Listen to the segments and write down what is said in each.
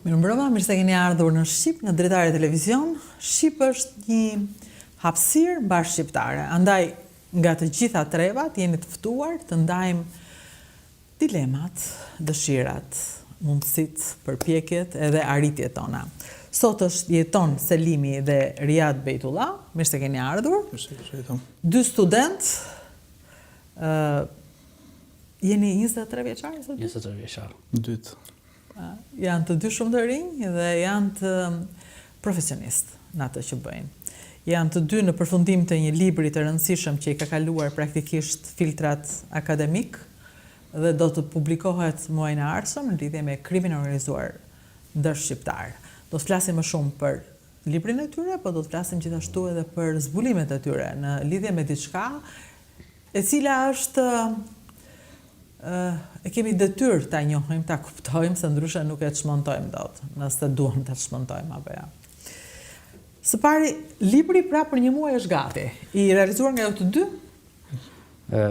Mirëmbrëma, mirë se keni ardhur në Shqip, në Dritare Televizion. Shqip është një hapësirë mbarëshqiptare, andaj nga të gjitha trevat jeni të ftuar të ndajmë dilemat, dëshirat, mundësitë, përpjekjet edhe arritjet tona. Sot është Jeton Selimi dhe Rijad Bejtullah, mirë se keni ardhur. Mirë se ju gjetëm. Dy studentë, ë jeni 23 vjeçar, sot? 23 vjeçar. Dytë. Janë të dy shumë të rinj dhe janë të profesionistë në atë që bëjnë. Janë të dy në përfundim të një libri të rëndësishëm që i ka kaluar praktikisht filtrat akademikë dhe do të publikohet muajin e ardhshëm në lidhje me krimin e organizuar ndërshqiptar. Do të flasim më shumë për librin e tyre, po do të flasim gjithashtu edhe për zbulimet e tyre në lidhje me diçka e cila është e kemi detyrë ta njohim, ta kuptojmë, se ndryshe nuk e çmontojmë dot, nëse duam ta çmontojmë apo jo. Së pari, libri pra për një muaj është gati, i realizuar nga ju të dy? Ë,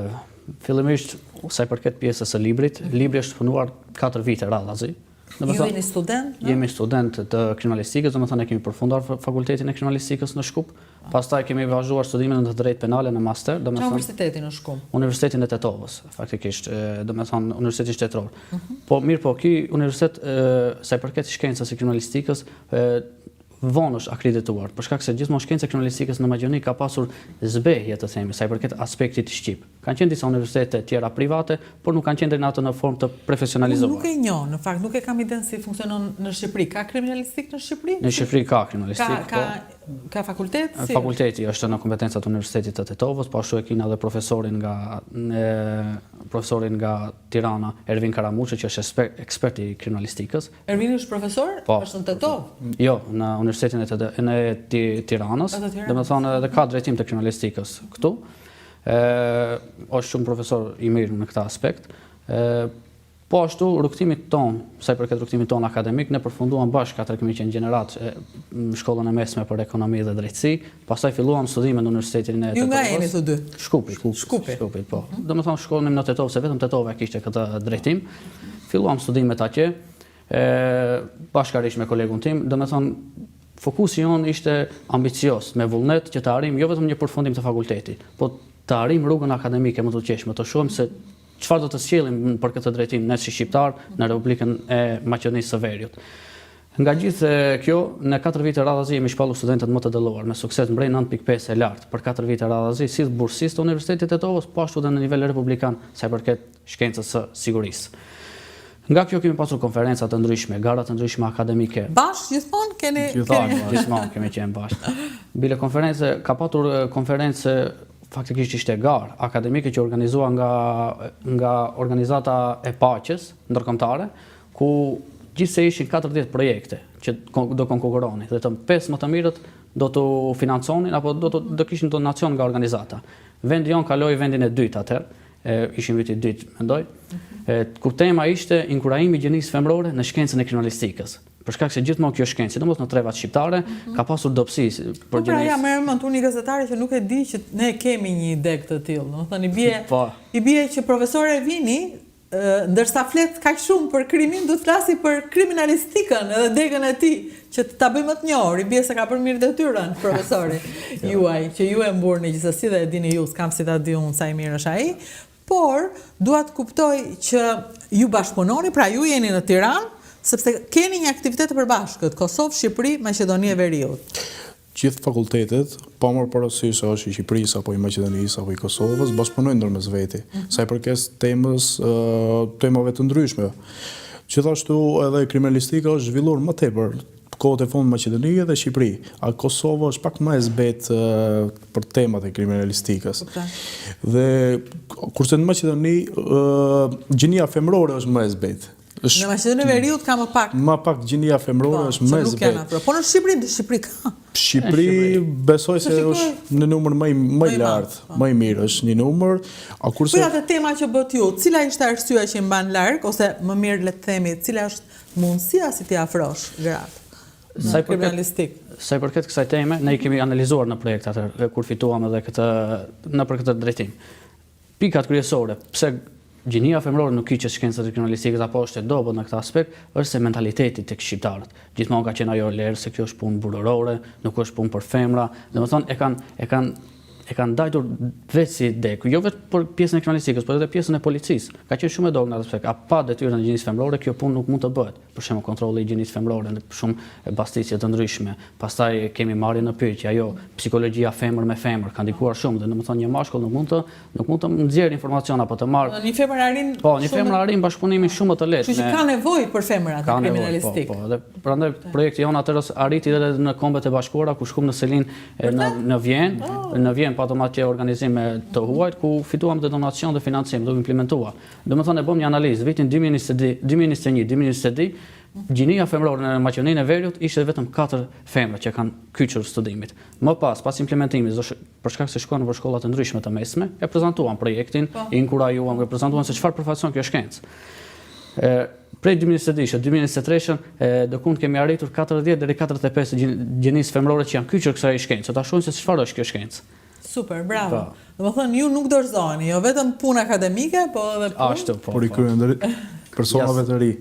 fillimisht sa i përket pjesës së librit, libri është punuar 4 vite radhazi. Ju jeni student? No? Jemi student të kriminalistikës, domethënë kemi përfunduar fakultetin e kriminalistikës në Shkup. Pastaj kemi vazhduar studimet në të drejtë penale në master, domethënë. Çfarë universiteti në Shkup? Universitetin e Tetovës, faktikisht, domethënë Universitetin Shtetëror. Uh mhm. -huh. Po mirëpo, ky universitet sa i përket shkencës së kriminalistikës, vonë është akredituar, për shkak se gjithmonë shkenca e kriminalistikës në Maqedoni ka pasur zbehje, të themi, sa i përket aspektit shqip. Kanë qenë disa universitete tjera private, por nuk kanë qenë deri në atë në formë të profesionalizuar. Unë nuk e njoh, në fakt nuk e kam idenë si funksionon në Shqipëri. Ka kriminalistikë në Shqipëri? Në Shqipëri ka kriminalistikë, po. Ka ka fakultet si? Fakulteti është në kompetencat e Universitetit të Tetovës, po ashtu e kina edhe profesorin nga profesorin nga Tirana, Ervin Karamuçi, që është ekspert i kriminalistikës. Ervini është profesor? Po. Është në Tetovë? Jo, në Universitetin e Tete, në Tiranës, domethënë edhe ka drejtim të kriminalistikës këtu. Ë është shumë profesor i mirë në këtë aspekt. Ë po ashtu rrugëtimit tonë, sa i përket rrugëtimit tonë akademik, ne përfunduam bashkë, atëherë kemi qenë gjeneratë në shkollën e mesme për ekonomi dhe drejtësi, pastaj filluam studimet në Universitetin e Tetovës. Ju nga jeni të dy? Shkupit. Shkupit. Shkupit, po. Mm -hmm. Domethënë shkonim në Tetovë, se vetëm Tetova kishte këtë drejtim. Filluam studimet atje, e, bashkarisht me kolegun tim, domethënë, fokusi jonë ishte ambicioz, me vullnet që të arrijmë jo vetëm një përfundim të fakultetit, po të arrijmë rrugën akademike më të qeshme, të shohim se çfarë do të sjellim për këtë drejtim ne si shqiptar në Republikën e Maqedonisë së Veriut. Nga gjithë kjo, në 4 vite radhazi jemi shpallur studentët më të dalluar, me sukses mbrej 9.5 e lartë për 4 vite radhazi, si bursistë të Universitetit të Tetovës, po ashtu edhe në nivel republikan sa i përket shkencës së sigurisë. Nga kjo kemi pasur konferenca të ndryshme, gara të ndryshme akademike. Bashkë gjithmonë keni keni gjithmonë kemi qenë bashkë. Bile konferencë ka patur konferencë faktikisht ishte garë akademike që organizua nga nga organizata e paqes ndërkombëtare, ku gjithsej ishin 40 projekte që do konkurronin dhe të pesë më të mirët do të financonin apo do të do kishin donacion nga organizata. Vendi jonë kaloi vendin e dytë atëherë, e, ishim viti i dytë, mendoj, e, ku tema ishte inkurajimi i gjinisë femërore në shkencën e kriminalistikës. Për shkak se gjithmonë kjo shkencë, sidomos në trevat shqiptare, mm -hmm. ka pasur dobësi për po pra, ja, merr mend unë një gazetare që nuk e di që ne kemi një degë të tillë, domethënë i bie po. i bie që profesor Ervini ndërsa flet kaq shumë për krimin, duhet të flasi për kriminalistikën edhe degën e tij, që ta bëjë më të njohur, i bie se ka bërë mirë detyrën profesori juaj, që ju e mburrni gjithsesi dhe e dini ju, s'kam si ta di unë sa i mirë është ai, por dua të kuptoj që ju bashkëpunoni, pra ju jeni në Tiranë, sepse keni një aktivitet të përbashkët, Kosovë, Shqipëri, Maqedoni e Veriut. Gjithë fakultetet, pa marrë parasysh se është i Shqipërisë apo i Maqedonisë apo i Kosovës, bashkëpunojnë ndërmes veti, sa i përket temës, temave të ndryshme. Gjithashtu edhe kriminalistika është zhvilluar më tepër kohët e fundit në Maqedoni dhe Shqipëri. A Kosova është pak më e zbehtë për temat e kriminalistikës. Dhe kurse në Maqedoni gjinia femërore është më e zbehtë. Në Maqedoninë e Veriut ka më pak. Më pak gjinia femërore po, është më e zbehtë. Po në Shqipëri, në Shqipëri ka. Shqipëri besoj se është në numër më më i lartë, po. më i mirë është një numër. A kurse Po atë tema që bëtë ju, cila ishte arsyeja që i mban larg ose më mirë le të themi, cila është mundësia si t'i afrosh gratë? Sa i përket sa i përket kësaj teme, ne i kemi analizuar në projekt atëherë kur fituam edhe këtë në për këtë drejtim. Pikat kryesore, pse. gjinia femërore nuk kyçet shkencat e kriminalistikës apo është e dobët në këtë aspekt, është se mentaliteti tek shqiptarët. Gjithmonë ka qenë ajo lëre se kjo është punë burrërore, nuk është punë për femra, domethënë e kanë e kanë e kanë ndajtur vetë si degë, jo vetëm për pjesën e kriminalistikës, por edhe pjesën e policisë. Ka qenë shumë e dobët në atë aspekt. A pa detyrën e gjinisë femërore, kjo punë nuk mund të bëhet. Për shembull, kontrolli i gjinisë femërore në shumë bastisje të ndryshme. Pastaj kemi marrjen në pyetje, ajo psikologjia femër me femër ka ndikuar shumë dhe domethënë një mashkull nuk mund të nuk mund të nxjerrë informacion apo të marrë. Një femër arrin Po, një femër arrin bashkëpunimin shumë më të lehtë. Kështu që ka nevojë për femrat në kriminalistikë. Po, po, dhe prandaj projekti jonë atëherë arriti edhe në Kombet e Bashkuara ku shkum në selinë në në Vjenë, oh. në Vjenë patëm atje organizim me të huajt ku fituam dhe donacion dhe financim dhe u implementua. Domethënë e bëmë një analizë vitin 2022, 2021, 2022 Gjinia femërore në Maqedoninë e Veriut ishte vetëm 4 femra që kanë kyçur studimit. Më pas, pas implementimit, për shkak se shkuan nëpër shkolla të ndryshme të mesme, e prezantuam projektin, po. i inkurajuam, e prezantuam se çfarë përfaqëson kjo shkencë. Ë prej 2022-shë, 2023-shën, dikund kemi arritur 40 deri 45 gjinisë femërore që janë kyçur kësaj shkence. Ta shohin se çfarë është kjo shkencë. Super, bravo. Po. Domethënë, ju nuk dorëzoheni, jo vetëm punë akademike, po edhe punë. Ashtu, po. Por i po. kryen personave të ri.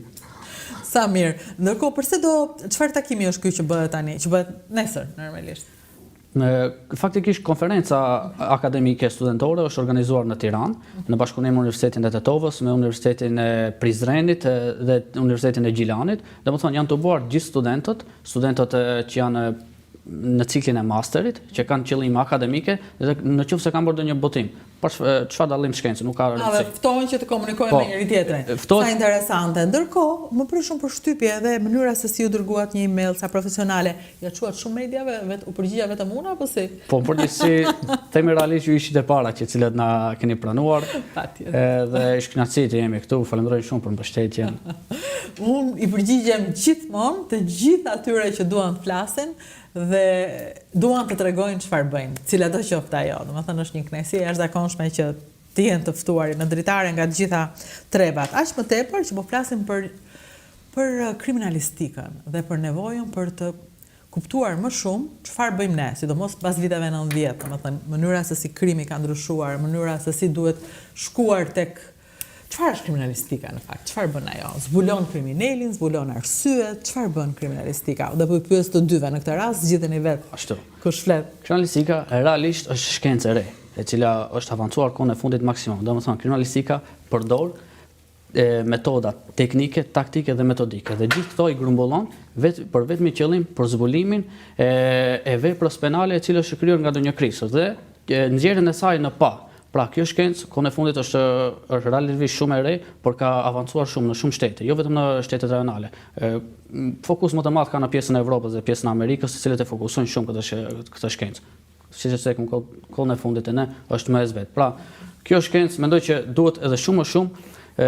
Sa mirë. Ndërkohë, përse do, çfarë takimi është ky që bëhet tani, që bëhet nesër, normalisht? Në, faktikisht konferenca akademike studentore është organizuar në Tiranë, në bashkëpunim me Universitetin e Tetovës, me Universitetin e Prizrenit dhe Universitetin e Gjilanit. Domethënë janë tubuar gjithë studentët, studentët që janë në ciklin e masterit, që kanë qëllime akademike dhe në qoftë se kanë bërë ndonjë botim, për çfarë dallim shkencë, nuk ka rëndësi. Dhe ftohen që të komunikojnë po, me njëri tjetrin. Ftohet... Sa interesante. Ndërkohë, më bëri shumë përshtypje edhe mënyra se si ju dërguat një email sa profesionale. Ja çuat shumë mediave, vet u përgjigja vetëm unë apo si? Po, në përgjithësi, themi realisht ju ishit e para që cilët na keni pranuar. Patjetër. Edhe është kënaqësi të jemi këtu. Falenderoj shumë për mbështetjen. Unë i përgjigjem gjithmonë të gjithë atyre që duan të flasin dhe duan të tregojnë çfarë bëjnë, cilado qoftë ajo. Domethënë është një kënaqësi e jashtëzakonshme që të jenë të ftuarit në dritare nga të gjitha trevat. Aq më tepër që po flasim për për kriminalistikën dhe për nevojën për të kuptuar më shumë çfarë bëjmë ne, sidomos pas viteve 90, domethënë mënyra se si krimi ka ndryshuar, mënyra se si duhet shkuar tek Çfarë është kriminalistika në fakt? Çfarë bën ajo? Zbulon kriminelin, zbulon arsyet, çfarë bën kriminalistika? Dhe po ju pyes të dyve në këtë rast, zgjidheni vetë. Ashtu. Kush flet? Kriminalistika realisht është shkencë e re, e cila është avancuar kohën e fundit maksimum. Domethënë kriminalistika përdor metoda teknike, taktike dhe metodike. Dhe gjithë këto i grumbullon vet, për vetmin qëllim për zbulimin e, e veprës penale e cila është kryer nga ndonjë krisës dhe nxjerrjen e saj në pah. Pra, kjo shkencë kohën e fundit është është relativisht shumë e re, por ka avancuar shumë në shumë shtete, jo vetëm në shtetet rajonale. Fokus më të madh ka në pjesën e Evropës dhe pjesën e Amerikës, të cilët e fokusojnë shumë këtë këtë shkencë. Siç e cekëm kohën e fundit e ne është më e zbehtë. Pra, kjo shkencë mendoj që duhet edhe shumë më shumë e,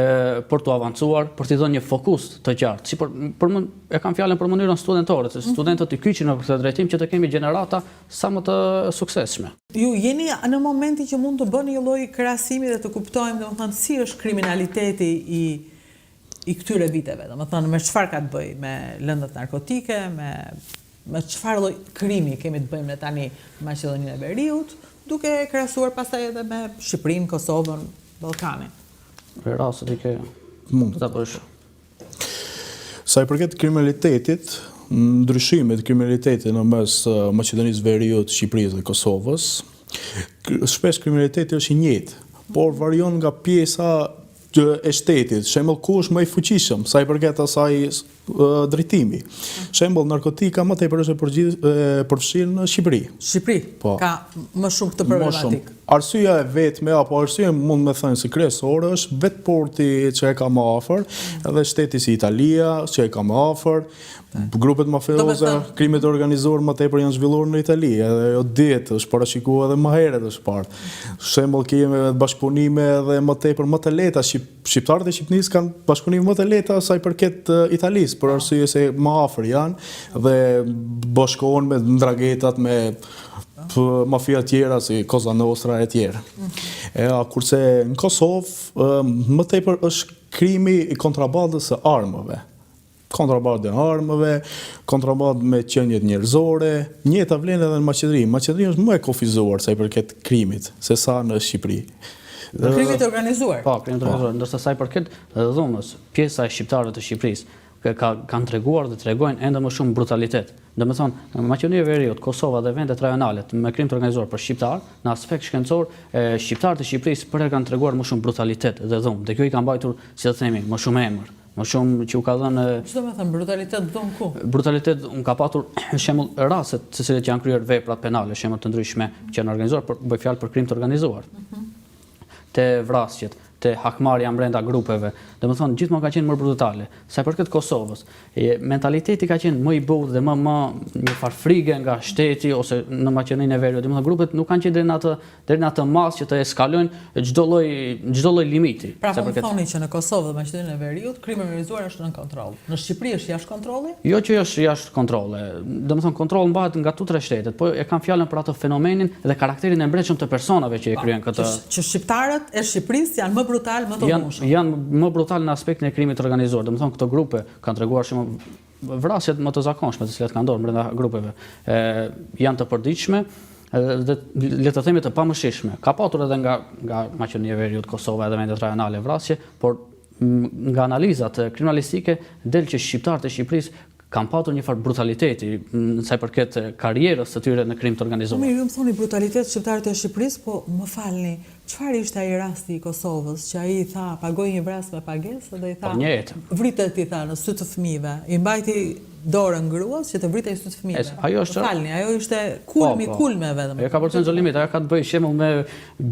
për të avancuar, për t'i dhënë një fokus të qartë. Si për, për më, e kam fjalën për mënyrën studentore, se mhm. studentët të kyçin në këtë drejtim që të kemi gjenerata sa më të suksesshme. Ju jeni në momentin që mund të bëni një lloj krahasimi dhe të kuptojmë, domethënë, si është kriminaliteti i i këtyre viteve, domethënë me çfarë ka të bëjë, me lëndët narkotike, me me çfarë lloj krimi kemi të bëjmë ne tani në Maqedoninë e Veriut, duke e krahasuar pastaj edhe me Shqipërinë, Kosovën, Ballkanin. Rastet i ke mund ta bësh. Sa i përket kriminalitetit, ndryshimit kriminalitetit në mes Maqedonisë Veriut, Shqipërisë dhe Kosovës, shpesh kriminaliteti është i njëjtë, por varion nga pjesa e shtetit, shembull ku është më i fuqishëm sa i përket asaj drejtimi. Shembull narkotika më tepër është e përfshirë në Shqipëri. Shqipëri po. ka më shumë këtë problematikë. Arsyeja e vetme apo arsyeja mund me thënë se kryesore është vetë porti që e ka më afër, edhe shteti si Italia që e ka më afër, grupet mafioze, krimet e organizuar më tepër janë zhvilluar në Itali, edhe jo dihet, është parashikuar edhe më herët është parë. Shembull kemi edhe bashkëpunime edhe më tepër më të lehta Shqiptarët e Shqipnisë kanë bashkëpunime më të lehta sa i përket Italisë, për arsye se më afër janë dhe bashkohen me ndraghetat, me mafia tjera si Cosa Nostra e tjerë. E, kurse në Kosovë më tepër është krimi i kontrabandës së armëve. Kontrabandë e armëve, kontrabandë me qeniet njerëzore, njëjta vlen edhe në Maqedoni. Maqedonia është më e kufizuar sa i përket krimit, se sa në Shqipëri. Krimit të organizuar. Po, krimit të organizuar. Ndërsa sa i përket dhunës, pjesa e shqiptarëve të Shqipërisë ka kanë treguar dhe tregojnë ende më shumë brutalitet. Domethënë, Maqedonia e Veriut, Kosova dhe vendet rajonale me krim të organizuar për shqiptarë, në aspekt shkencor, shqiptarët e Shqipërisë përherë kanë treguar më shumë brutalitet dhe dhunë, dhe kjo i ka mbajtur, si të themi, më shumë emër, më shumë që u ka dhënë Ç'do me thënë brutalitet dhunë ku? Brutalitet dhunë ka patur shembull rastet të cilat janë kryer veprat penale, shembull të ndryshme që janë organizuar, por bëj fjalë për krim të organizuar. Mm -hmm. Te vrasjet, te hakmarrja brenda grupeve, domethënë gjithmonë ka qenë më brutale. Sa i përket Kosovës, e, mentaliteti ka qenë më i butë dhe më më një farë frige nga shteti ose në Maqedoninë e Veriut, domethënë grupet nuk kanë qenë deri në atë deri në atë masë që të eskalojnë çdo lloj çdo lloj limiti. Pra po më thoni që në Kosovë dhe Maqedoninë e Veriut krimi i organizuar është nën kontroll. Në Shqipëri është jashtë kontrolli? Jo që është jashtë kontrolle. Domethënë kontroll mbahet nga të tre shtetet, po e kam fjalën për atë fenomenin dhe karakterin e brendshëm të personave që e po, kryejnë këtë. Që, që shqiptarët e Shqipërisë janë më brutal, më të dhunshëm. Janë më brutal në aspektin e krimit të organizuar. Domethënë këto grupe kanë treguar shumë vrasjet më të zakonshme, të cilat kanë ndodhur brenda grupeve, ë janë të përditshme dhe le të themi të pamëshirshme. Ka patur edhe nga nga Maqedonia e Veriut, Kosova edhe vendet rajonale vrasje, por nga analizat kriminalistike del që shqiptarët e Shqipërisë kanë patur një farë brutaliteti në sa i përket karrierës së tyre në krim të organizuar. Po mirë, ju më thoni brutalitet shqiptarët e Shqipërisë, po më falni, Çfarë ishte ai rasti i Kosovës që ai i tha pagoi një vrasës me pagesë dhe i tha po, vritet i tha në sy të fëmijëve, i mbajti dorën gruas që të vritej në sy të fëmijëve. Ajo është Më falni, ajo ishte kulmi i po, po. kulmeve domethënë. Ajo ka përcjellë limit, ajo ka të bëjë shembull me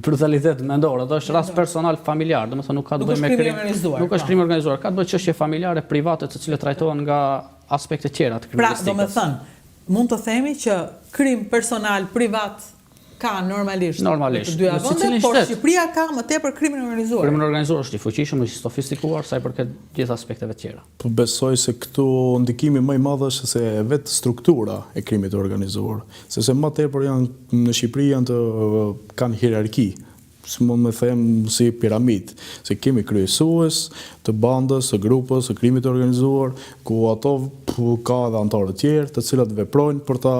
brutalitet mendor, ato është rast personal familjar, domethënë nuk ka të bëjë me krim. Nuk është krim i organizuar, ka të bëjë çështje familjare private të cilat trajtohen nga aspekte tjera të pra, kriminalistikës. Pra, domethënë, mund të themi që krim personal privat Ka normalisht, normalisht. në të dyja vendet, por Shqipëria ka më tepër krimin e organizuar. Krimin e organizuar është i fuqishëm, është i sofistikuar sa i përket gjithë aspekteve të tjera. Po besoj se këtu ndikimi më i madh është se vetë struktura e krimit të organizuar, sepse më tepër janë në Shqipëri janë të kanë hierarki, si mund me them si piramidë, se kemi kryesues të bandës, të grupës, të krimit të organizuar, ku ato ka edhe anëtarë të tjerë, të cilët veprojnë për ta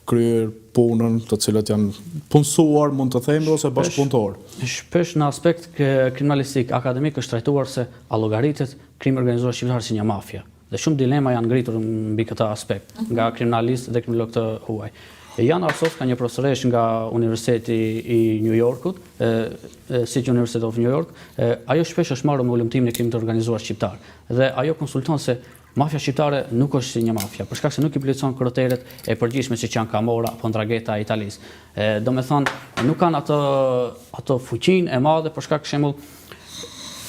kryer punën, të cilët janë punësuar, mund të themi, ose bashkëpunëtorë. Shpesh në aspekt kriminalistik akademik është trajtuar se a llogaritet krimi i organizuar shqiptar si një mafia. Dhe shumë dilema janë ngritur mbi këtë aspekt mhm. nga kriminalistë dhe kriminologë të huaj. Jana Arsovska, një profesoreshë nga Universiteti i New Yorkut, City University of New York, ajo shpesh është marrë me hulumtimin e krimit të organizuar shqiptar. Dhe ajo konsulton se Mafia shqiptare nuk është si një mafia, për shkak se nuk i plotëson kriteret e përgjithshme siç janë Camorra apo Ndrangheta e Italisë. E, domethënë, nuk kanë atë ato fuqinë e madhe për shkak shembull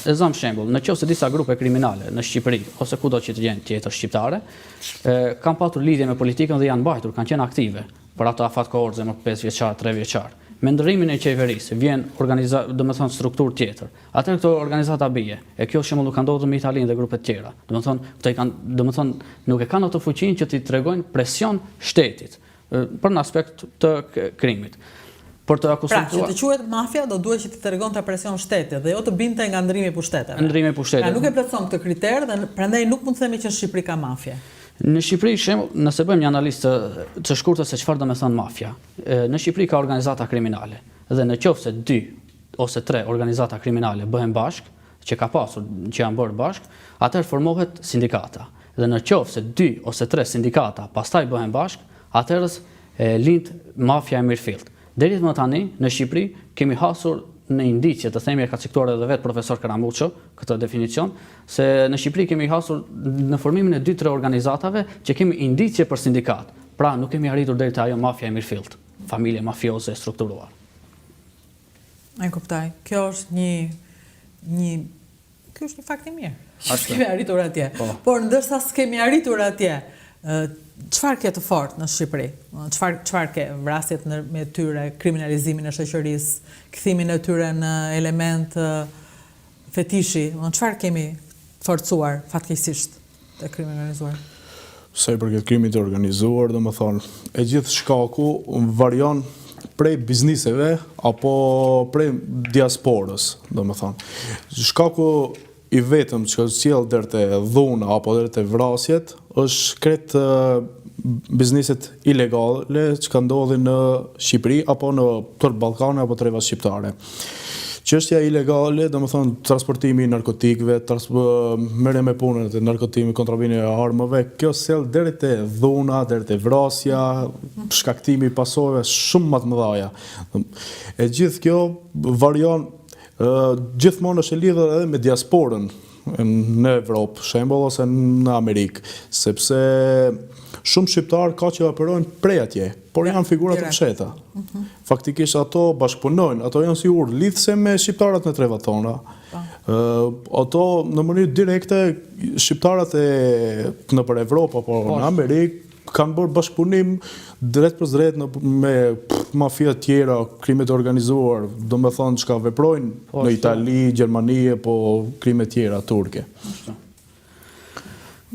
e zëm shembull, në qoftë se disa grupe kriminale në Shqipëri ose kudo që të jenë tjetër shqiptare, e, kanë patur lidhje me politikën dhe janë mbajtur, kanë qenë aktive për ato afat kohor, zëmë 5 vjeçar, 3 vjeçar. Me ndërrimin e qeverisë vjen organiza, domethënë strukturë tjetër. Atëherë këto organizata bie. E kjo shembull nuk ka ndodhur me Italinë dhe grupe të tjera. Domethënë, këto i kanë, domethënë, nuk e kanë atë fuqinë që t'i tregojnë presion shtetit për në aspekt të krimit. Për të pra, që të quhet mafia, do duhet që t'i tregonte presion shtetit dhe jo të binte nga ndërrimi i pushteteve. Ndërrimi i pushteteve. Pra nuk e plotëson këtë kriter dhe prandaj nuk mund të themi që në Shqipëri ka mafia. Në Shqipëri, shembull, nëse bëjmë një analizë të, të shkurtër se çfarë do të thonë mafia. Në Shqipëri ka organizata kriminale dhe në qoftë se dy ose tre organizata kriminale bëhen bashkë, që ka pasur, që janë bërë bashkë, atëherë formohet sindikata. Dhe në qoftë se dy ose tre sindikata pastaj bëhen bashkë, atëherë lind mafia e mirëfilltë. Deri më tani, në Shqipëri, kemi hasur në indicie, të themi e ka cituar edhe vetë profesor Karamuço këtë definicion, se në Shqipëri kemi hasur në formimin e dy tre organizatave që kemi indicie për sindikatë. Pra, nuk kemi arritur deri te ajo mafia e mirëfilltë, familje mafioze e strukturuar. E kuptoj. Kjo është një një ky është një fakt i mirë. S'kemi arritur atje. Po. Por ndërsa s'kemi arritur atje, çfarë ke të fortë në Shqipëri? Çfarë çfarë ke vrasjet në me tyre, kriminalizimin e shoqërisë, kthimin e tyre në element fetishi, çfarë kemi forcuar fatkeqësisht te krimi i organizuar? Sa i përket krimit të organizuar, domethënë, e gjithë shkaku varion prej bizniseve apo prej diasporës, domethënë. Shkaku i vetëm që sjell deri te dhuna apo deri te vrasjet është krejt bizneset ilegale që ka ndodhin në Shqipëri apo në tërë Ballkanin apo trevat shqiptare. Çështja ilegale, domethënë transportimi i narkotikëve, merrja me punën e narkotikëve, kontrabandimi e armëve, kjo sjell deri te dhuna, deri te vrasja, shkaktimi i pasojave shumë më të mëdha. E gjithë kjo varion gjithmonë është e lidhur edhe me diasporën në Evropë, shembull ose në Amerikë, sepse shumë shqiptarë ka që operojnë prej atje, por janë figura të fshehta. Mhm. Faktikisht ato bashkëpunojnë, ato janë si urë lidhëse me shqiptarët në trevat tona. Po. Ato në mënyrë direkte shqiptarët e nëpër Evropë apo po, në Amerikë kanë bërë bashkëpunim drejtpërdrejt me mafia të tjera, krime të organizuar, domethënë çka veprojnë po, në Itali, Gjermani apo krime të tjera turke.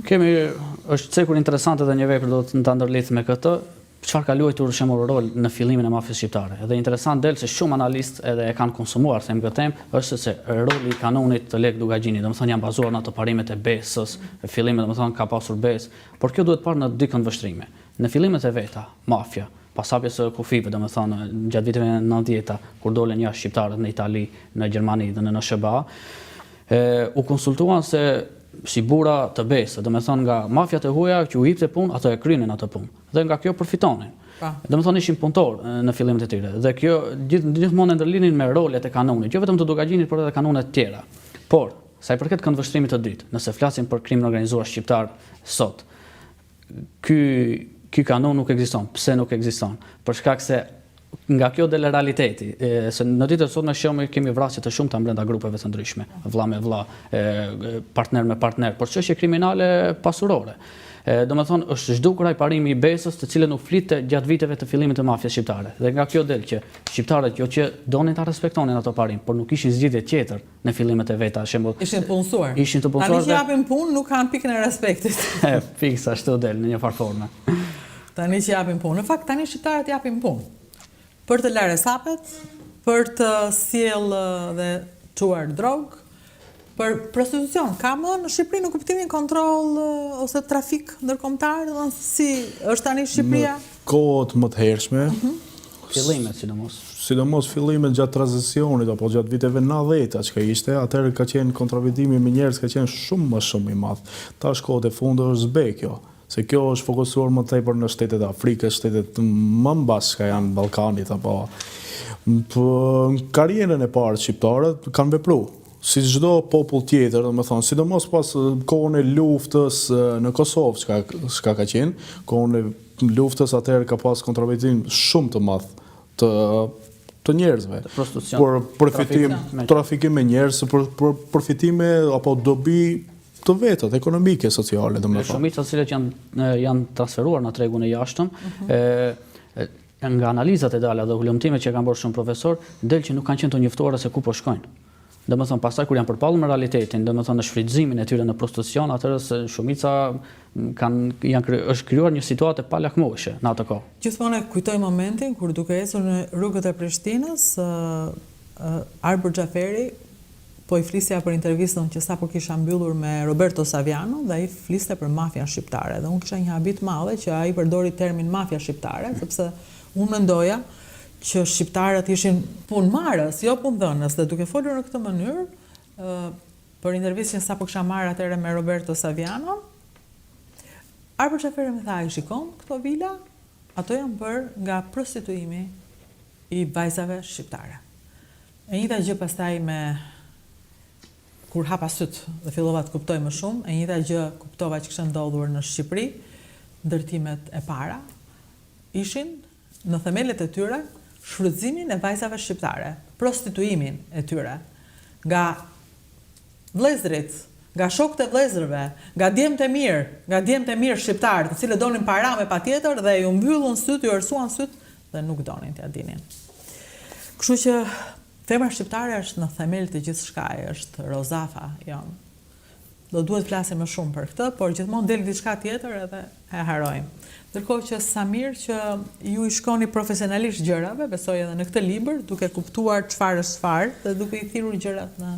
Kemi, është cekur interesante dhe një vepër do të ta ndërlidh me këtë, çfarë ka luajtur shembull rol në fillimin e mafies shqiptare. Edhe interesant del se shumë analistë edhe e kanë konsumuar them këtë temë, është se roli i kanunit të Lekë Dukagjinit, domethënë janë bazuar në ato parimet e besës, fillimet domethënë ka pasur besë, por kjo duhet parë në dy këndvështrime. Në fillimet e veta, mafia, pas hapjes së kufijve, domethënë gjatë viteve 90-ta, kur dolën jashtë shqiptarët në Itali, në Gjermani dhe në SHBA, e, u konsultuan se si burra të besë, domethënë nga mafiat e huaja që u jipte punë, ato e kryenin atë punë dhe nga kjo përfitonin. Po. Domethënë ishin punëtorë në fillimet e tyre dhe kjo gjith, gjithmonë e ndërlidhnin me rolet e kanunit, jo vetëm të Dukagjinit, por edhe kanune të tjera. Por, sa i përket këndvështrimit të dytë, nëse flasim për krimin e organizuar shqiptar sot, ky ky kanun nuk ekziston. Pse nuk ekziston? Për shkak se nga kjo del realiteti, e, se në ditët e sotme shohim kemi vrasje të shumta brenda grupeve të ndryshme, vëlla me vëlla, partner me partner, por çështje kriminale pasurore. E, domethënë është zhdukur ai parimi i besës të cilën u flitte gjatë viteve të fillimit të mafies shqiptare. Dhe nga kjo del që shqiptarët jo që donin ta respektonin ato parim, por nuk kishin zgjidhje tjetër në fillimet e veta, shembull. Ishin të punësuar. Ishin të punësuar. Tani që japin punë, nuk kanë pikën e respektit. E, fiks ashtu del në një farë forme. Tani që japin punë. Në fakt tani shqiptarët japin punë. Për të larë hesapet, për të sjellë dhe çuar drogë, për prostitucion. Ka më në Shqipëri në kuptimin kontroll ose trafik ndërkombëtar, domethënë si është tani Shqipëria? Në kohët më të hershme, mm -hmm. Fillimet sidomos. Sidomos fillimet gjatë tranzicionit apo gjatë viteve 90-ta çka ishte, atëherë ka qenë kontrabandimi me njerëz ka qenë shumë më shumë i madh. Tash kohët e fundit është zbeh kjo. Se kjo është fokusuar më tepër në shtetet e Afrikës, shtetet më mbas çka janë Ballkanit apo po, në karrierën e parë shqiptarët kanë vepru si çdo popull tjetër, domethënë, sidomos pas kohën e luftës në Kosovë, çka çka ka qenë, kohën e luftës atëherë ka pas kontrabandim shumë të madh të të njerëzve. Për përfitim, trafikim me njerëz, për, për përfitime apo dobi të vetat, ekonomike, sociale, domethënë. Shumica të cilët janë janë transferuar në tregun e jashtëm, mm -hmm. e, nga analizat e dala dhe hulumtimet që kanë bërë shumë profesor, del që nuk kanë qenë të njoftuar se ku po shkojnë. Domethënë, pastaj kur janë përballur me realitetin, domethënë në shfrytëzimin e tyre në prostitucion, atëherë se shumica kanë janë kry, është krijuar një situatë e palakmueshme në atë kohë. Gjithmonë e kujtoj momentin kur duke ecur në rrugët e Prishtinës, Arbër Xhaferi Po i flisja për intervistën që sapo kisha mbyllur me Roberto Saviano dhe ai fliste për mafian shqiptare dhe unë kisha një habi të madhe që ai përdori termin mafia shqiptare sepse unë mendoja që shqiptarët ishin punëmarrës, jo punëdhënës dhe duke folur në këtë mënyrë për intervistën që sapo kisha marrë atëherë me Roberto Saviano, Arbër Xhaferi më tha, "I shikon këto vila? Ato janë bërë nga prostituimi i vajzave shqiptare." E njëjta gjë pastaj me kur hapa sytë dhe fillova të kuptoj më shumë, e njëjta gjë kuptova që kishte ndodhur në Shqipëri, ndërtimet e para ishin në themelet e tyre shfrytëzimin e vajzave shqiptare, prostituimin e tyre nga vëllezërit, nga shokët e vëllezërve, nga djemtë e mirë, nga djemtë e mirë shqiptarë, të cilët donin para me patjetër dhe iu mbyllën sytë, iu errësuan sytë dhe nuk donin t'ia dinin. Kështu që femra shqiptare është në themel të gjithçkaje, është rozafa jonë. Do duhet të flasim më shumë për këtë, por gjithmonë del diçka tjetër edhe e harrojmë. Ndërkohë që sa mirë që ju i shkoni profesionalisht gjërave, besoj edhe në këtë libër, duke kuptuar çfarë është çfarë dhe duke i thirrur gjërat në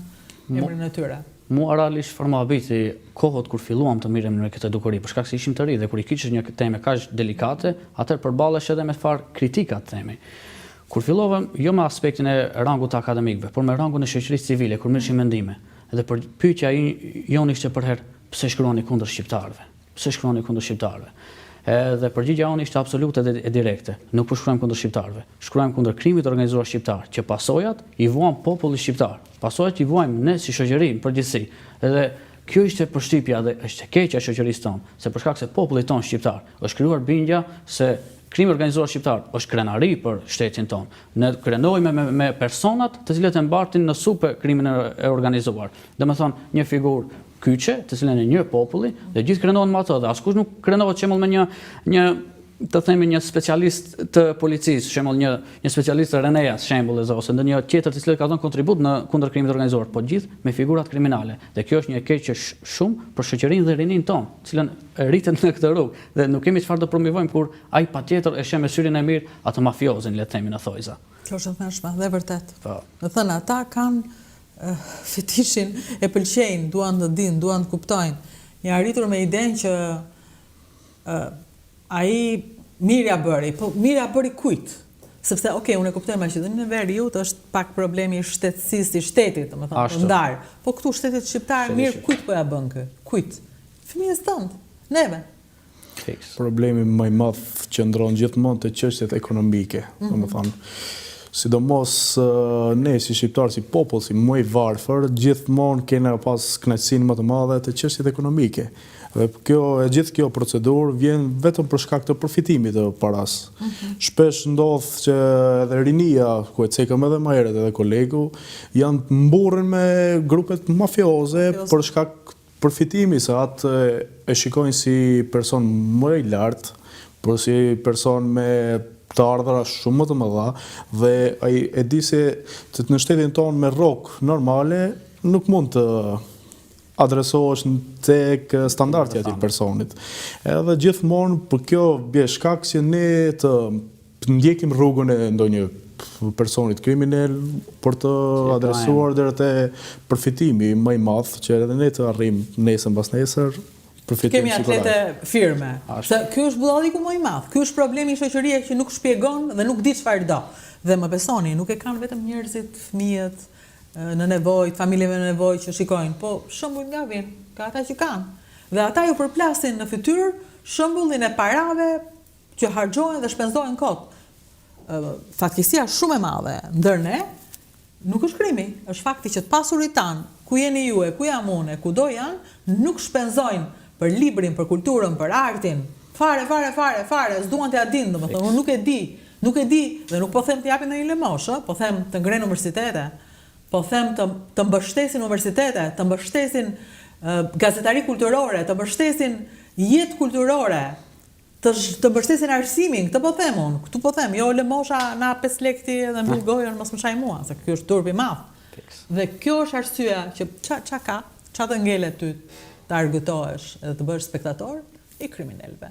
emrin e tyre. Mua realisht çfarë më habiti kohët kur filluam të merremi me këtë dukuri, për shkak se ishim të ri dhe kur i kyçesh një teme kaq delikate, atëherë përballesh edhe me farë kritika, të themi. Kur fillova, jo me aspektin e rangut të akademikëve, por me rangun e shoqërisë civile, kur merrshim mendime, dhe për pyetja jonë ishte përherë, pse shkruani kundër shqiptarëve? Pse shkruani kundër shqiptarëve? Edhe përgjigja jonë ishte absolute dhe e direkte, nuk po shkruajmë kundër shqiptarëve, shkruajmë kundër krimit të organizuar shqiptar, që pasojat i vuan populli shqiptar, pasojat i vuajmë ne si shoqëri në përgjithësi. Edhe kjo ishte përshtypja dhe është e keqja e shoqërisë tonë, se për shkak se popullit tonë shqiptar është krijuar bindja se krimi i organizuar shqiptar është krenari për shtetin tonë. Ne krenohemi me, me personat të cilët e mbartin në supe krimin e organizuar. Domethënë, një figurë kyçe, të cilën e njeh populli, dhe gjithë krenohen me atë, dhe askush nuk krenohet shembull me një një të themi një specialist të policisë, shembull një një specialist të RENEA-s, shembull ose ndonjë tjetër të cilët ka dhënë kontribut në kundër krimit të organizuar, po gjithë me figurat kriminale. Dhe kjo është një e keqe shumë për shoqërinë dhe rininë tonë, të cilën rritet në këtë rrugë dhe nuk kemi çfarë të promovojmë kur ai patjetër e sheh me syrin e mirë atë mafiozin, le të themi në thojza. Kjo është e tmerrshme dhe vërtet. Po. Do thënë ata kanë fetishin e pëlqejnë, duan të dinë, duan të kuptojnë. Janë rritur me idenë që uh, ai mirë ia bëri, po mirë ia bëri kujt? Sepse, ok, unë e kuptoj Maqedoninë e Veriut është pak problemi i shtetësisë i shtetit, domethënë, të ndarë. Po këtu shtetit shqiptar mirë kujt po ia bën ky? Kujt? Fëmijës tënd, neve. Fiks. Problemi më i madh qëndron gjithmonë te çështjet ekonomike, mm -hmm. domethënë sidomos ne si shqiptarë, si popull, si më i varfër, gjithmonë kena pas kënaqësinë më të madhe te çështjet ekonomike. Dhe kjo e gjithë kjo procedurë vjen vetëm për shkak të përfitimit të paras. Mm -hmm. Shpesh ndodh që edhe rinia, ku e cekëm edhe më herët edhe kolegu, janë mburren me grupet mafioze për shkak Përfitimi se atë e shikojnë si person më i lartë, por si person me të ardhura shumë më të mëdha dhe ai e di se në shtetin tonë me rrogë normale nuk mund të adresohesh tek standardi i atij personit. Edhe gjithmonë për kjo bie shkak që ne të ndjekim rrugën e ndonjë personit kriminal për të adresuar deri te përfitimi më i madh që edhe ne të arrijmë nesër mbas nesër përfitim Kemi atlete firme. Se ky është budalliku më i madh. Ky është problemi i shoqërisë që nuk shpjegon dhe nuk di çfarë do. Dhe më besoni, nuk e kanë vetëm njerëzit, fëmijët në nevojë, familjeve në nevojë që shikojnë, po shembujt nga vijnë, nga ata që kanë. Dhe ata ju përplasin në fytyrë shembullin e parave që harxhohen dhe shpenzohen kot. Fatkeqësia shumë e madhe ndër ne nuk është krimi, është fakti që të pasurit tanë, ku jeni ju e ku jam unë e kudo janë, nuk shpenzojnë për librin, për kulturën, për artin, fare, fare, fare, fare, s'duan t'ia dinë, domethënë, unë nuk e di, nuk e di, dhe nuk po them të japin ndonjë lëmoshë, ë, po them të ngrenë universitete, po them të të mbështesin universitete, të mbështesin gazetari kulturore, të mbështesin jetë kulturore, Të të mbështesin arsimin, këtë po them unë, këtu po them, jo lëmosha na 5 lekë ti edhe mbyll gojën mos më shaj mua, se ky është turp i madh. Dhe kjo është arsyeja që ça ça ka, ça të ngelet ty të argëtohesh edhe të bëhesh spektator i kriminelëve.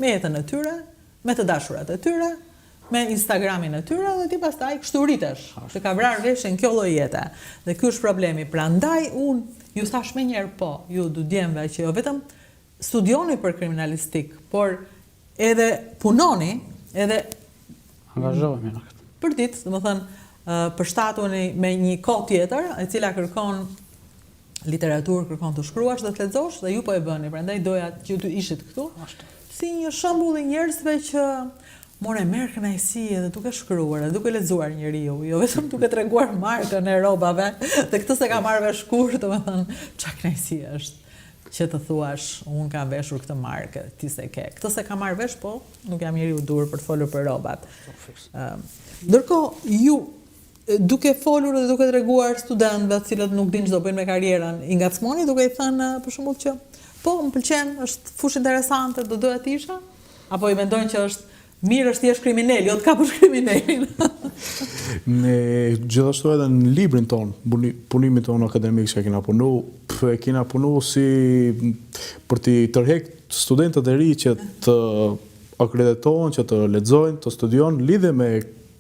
Me jetën e tyre, me të dashurat e tyre, me Instagramin e tyre dhe ti pastaj kështu rritesh. Të ka vrarë veshin kjo lloj jete. Dhe ky është problemi. Prandaj unë ju thash menjëherë po, ju dy djemve që jo vetëm studioni për kriminalistikë, por edhe punoni, edhe angazhohemi në këtë. Për ditë, domethënë, përshtatuni me një kohë tjetër, e cila kërkon literaturë, kërkon të shkruash dhe të lexosh dhe ju po e bëni. Prandaj doja që ju të ishit këtu. Ashtu. Si një shembull i njerëzve që more merr kënaqësi edhe duke shkruar, edhe duke lexuar njeriu, jo vetëm duke treguar markën e rrobave, dhe këtë s'e ka marrë vesh kurrë, domethënë, ça kënaqësi është. Që të thuash unë kam veshur këtë markë, ti s'e ke. Këtë s'e kam marrë vesh, po nuk jam njeriu i duhur për të folur për rrobat. Ndërkohë ju duke folur dhe duke treguar studentëve të cilët nuk dinë ç'do bëjnë me karrierën, i ngacmoni duke i thënë për shembull që po më pëlqen, është fushë interesante, do doja të isha, apo i mendojnë që është Mirë është të jesh kriminel, jo të kapësh kriminelin. Ne gjithashtu edhe në librin tonë, punimin tonë akademik që e kena punu, e kena punu si për t'i tërhek studentët e ri që të akreditohen, që të lexojnë, të studiojnë lidhje me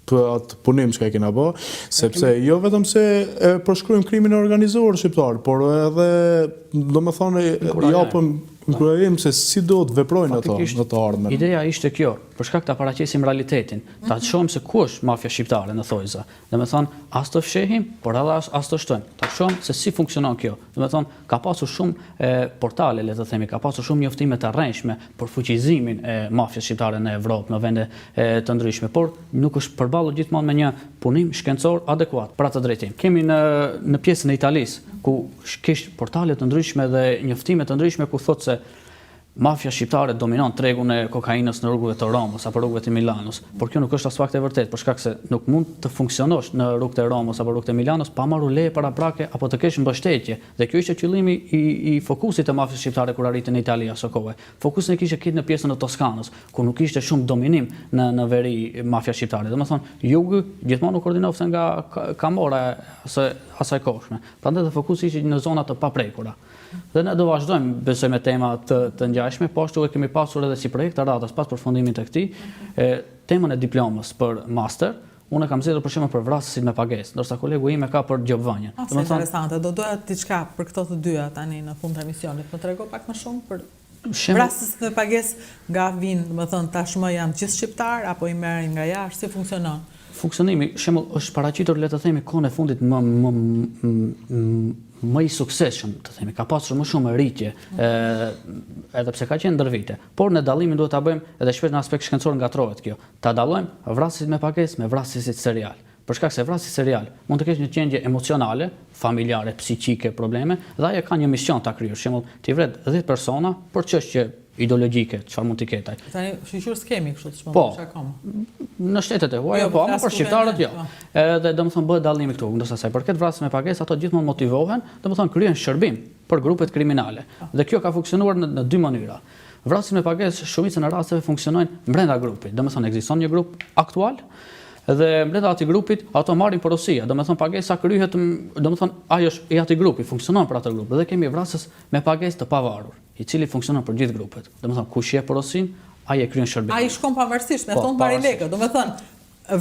atë punim që e kena bë, sepse jo vetëm se e përshkruajmë krimin e organizuar shqiptar, por edhe, domethënë, japëm inkurajim se si do të veprojnë ato në të ardhmen. Ideja ishte kjo. Për shkak ta paraqesim realitetin, ta shohim se ku është mafia shqiptare në thojza. Domethënë, as të fshehim, por edhe as, as të shtojmë. Ta shohim se si funksionon kjo. Domethënë, ka pasur shumë e, portale, le të themi, ka pasur shumë njoftime të rrejshme për fuqizimin e mafias shqiptare në Evropë, në vende e, të ndryshme, por nuk është përballur gjithmonë me një punim shkencor adekuat për atë drejtim. Kemi në në pjesën e Italisë, ku kish portale të ndryshme dhe njoftime të ndryshme ku thotë se Mafia shqiptare dominon tregun e kokainës në rrugëve të Romës apo rrugëve të Milanos, por kjo nuk është aspak e vërtetë, për shkak se nuk mund të funksionosh në rrugët e Romës apo rrugët e Milanos pa marrur leje paraprake apo të kesh mbështetje. Dhe kjo ishte qëllimi i i fokusit të mafias shqiptare kur arriti në Itali aso kohe. Fokusin e kishte krejt në pjesën e Toskanës, ku nuk ishte shumë dominim në në veri mafia shqiptare. Domethënë, jugu gjithmonë u koordinofte nga Kamora e asaj kohshme. Prandaj dhe fokusi ishte në zona të paprekura. Dhe ne do vazhdojmë, besoj me tema të, të ngjashme, po ashtu e kemi pasur edhe si projekt të radhës pas përfundimit të këtij, e, temën e diplomës për master, unë e kam zgjedhur për shembull për vrasësit me pagesë, ndërsa kolegu im e ka për gjobvënien. Ah, sa interesante, do doja diçka për këto të dyja tani në fund të emisionit. Më trego pak më shumë për vrasësit me pagesë nga vijnë, domethënë tashmë janë gjithë shqiptarë apo i merrin nga jashtë, si funksionon? Funksionimi, shembull, është paraqitur le të themi kohën e fundit më më më i suksesshëm, të themi, ka pasur më shumë rritje, ë edhe pse ka qenë ndër vite. Por ne dallimin duhet ta bëjmë edhe shpesh në aspekt shkencor ngatërrohet kjo. Ta dallojmë vrasësit me pagesë me vrasësit serial. Për shkak se vrasësi serial mund të ketë një gjendje emocionale, familjare, psiqike, probleme dhe ai e ka një mision ta kryejë. Shembull, t'i vret 10 persona për çështje ideologjike, çfarë mund t'i ketë ai. Tani, shyqyr s'kemi kështu të shpëndësh po, akoma. Në shtetet e huaja, jo, po, ama për shqiptarët jo. Po. Edhe domethënë bëhet dallimi këtu, ndërsa sa i përket vrasjes me pagesë, ato gjithmonë motivohen, domethënë kryejnë shërbim për grupet kriminale. Po. Dhe kjo ka funksionuar në, në dy mënyra. Vrasjet me pagesë shumicën e rasteve funksionojnë brenda grupit. Domethënë ekziston një grup aktual dhe brenda atij grupit ato marrin porosia, domethënë pagesa kryhet, domethënë ai është i atij grupi, funksionon për atë grup dhe kemi vrasës me pagesë të pavarur. i cili funksionon për gjithë grupet. Domethënë, kush jep porosinë, ai e kryen shërbimin. Ai shkon pavarësisht, mjafton po, të marrë lekët. Domethënë,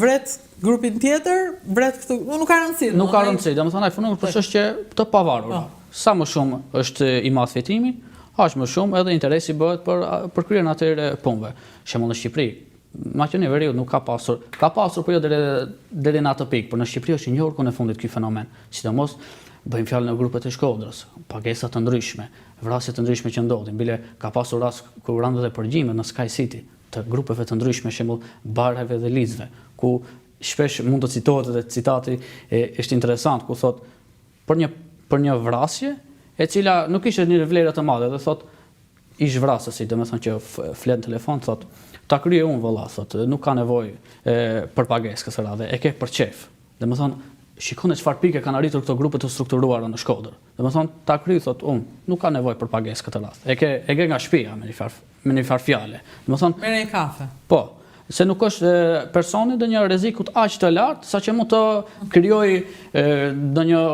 vret grupin tjetër, vret këtu, nuk ka rëndësi. Nuk ka rëndësi, domethënë ai punon për çështje të pavarura. Po. Sa më shumë është i madh fitimi, aq më shumë edhe interesi bëhet për për kryerjen e atyre punëve. Shembull në Shqipëri, Maqedoninë e Veriut nuk ka pasur, ka pasur por jo deri deri në atë pikë, por në Shqipëri është i njohur kohën e fundit ky fenomen. Sidomos bëjmë fjalë në grupet e Shkodrës, pagesa të ndryshme, vrasje të ndryshme që ndodhin, bile ka pasur rast kur ranë edhe përgjime në Sky City të grupeve të ndryshme, shembull Barajve dhe Licve, ku shpesh mund të citohet edhe citati e, është interesant ku thotë për një për një vrasje e cila nuk ishte një vlerë të madhe dhe thotë Ish vrasësi, domethënë që flet në telefon, thotë, ta kryej unë vëlla, thotë, nuk ka nevojë për pagesë kësaj radhe, e ke për qejf. Domethënë, shikoni çfarë pike kanë arritur këto grupe të strukturuara në Shkodër. Domethënë, ta kryej thotë unë, nuk ka nevojë për pagesë këtë rast. E ke e ke nga shtëpia me një farë me një farë fjale. Domethënë, merr një kafe. Po, se nuk është personi ndonjë rrezikut aq të lartë saqë mund të krijojë ndonjë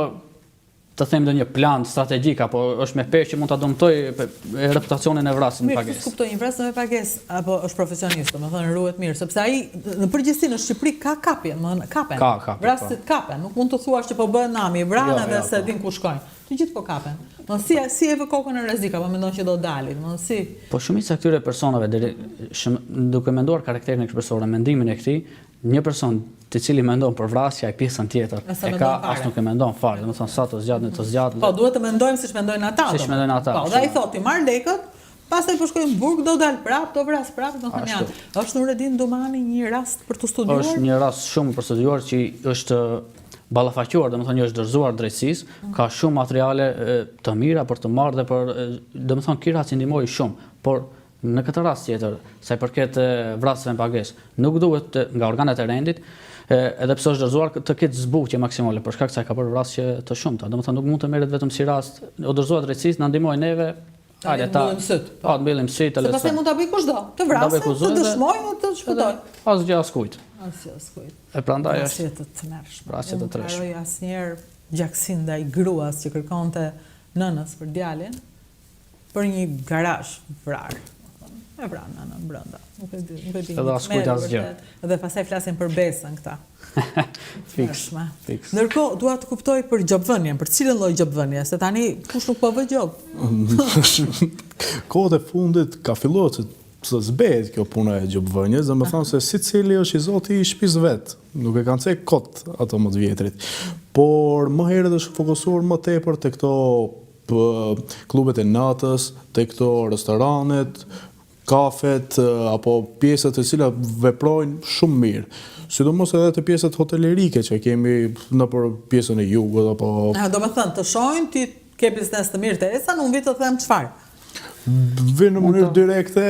të them ndonjë plan strategjik apo është me peshë që mund ta dëmtojë reputacionin e vrasësit me pagesë. Mirë, kuptoj, një vrasës me pagesë apo është profesionist, domethënë ruhet mirë, sepse ai në përgjithësi në Shqipëri ka kapje, domethënë kapen. Ka kapje. Po. Vrasësit kapen, nuk mund të thuash që po bëhet nami, vranë jo, edhe jo, s'e po. din ku shkojnë. Të gjithë po kapen. Domethënë si si e vë kokën në rrezik apo mendon që do dali, domethënë si. Po shumica e këtyre personave deri duke menduar karakterin e këtij personi, mendimin e këtij, Një person i cili mendon për vrasje, ai pjesën tjetër e ka as nuk e mendon fare, domethënë sa të zgjat në të zgjat. Po duhet të mendojmë siç mendojnë ata. Siç mendojnë ata. Po, dhe ai thotë, i marr lekët, pastaj po shkoj në burg, do dal prap, do vras prap, domethënë janë. Është Nuredin Dumani një rast për t'u studiuar? Është një rast shumë për studiuar që është ballafaquar, domethënë është dorëzuar drejtësisë, mm. ka shumë materiale të mira për të marrë dhe për, domethënë ky rast i ndihmoi shumë, por Në këtë rast tjetër, sa i përket vrasësve me pagesë, nuk duhet nga organet e rendit, edhe pse është dorëzuar të ketë zbutje maksimale për shkak se ai ka bërë vrasje të shumta. Domethënë nuk mund të merret vetëm si rast, u dorëzua drejtësisë, na ndihmoi neve, hajde ta mbyllim sytë. Po, të mbyllim sytë, Se pastaj mund ta bëjë kushdo, të vrasë, të dëshmojë dhe të shpëtojë. Asgjë askujt. Asgjë askujt. E prandaj është. Vrasje të tmerrshme. Vrasje të tmerrshme. Nuk harroj asnjëherë gjakësinë ndaj gruas që kërkonte nënës për djalin. Për një garazh vrarë. E vranë nënën brenda. Nuk e di, nuk e di. Edhe askujt asgjë. Dhe pastaj flasin për besën këta. Fiks. Fiks. Ndërkohë dua të kuptoj për gjobvënien, për cilën lloj gjobvënie, se tani kush nuk po vë gjobë? Kohët e fundit ka filluar të. të zbehet kjo puna e gjobvënies, domethënë se secili është i zoti i shtëpisë vet, nuk e kanë cek kot ato më të vjetrit. Por më herët është fokusuar më tepër te këto klubet e natës, te këto restoranet, kafet apo pjesët të cilat veprojnë shumë mirë. Sidomos edhe te pjesët hotelerike që kemi nëpër pjesën e jugut apo Domethënë, të shohin ti ke biznes të mirë të ecën, unë vi të them çfarë? Vin në mënyrë direkte,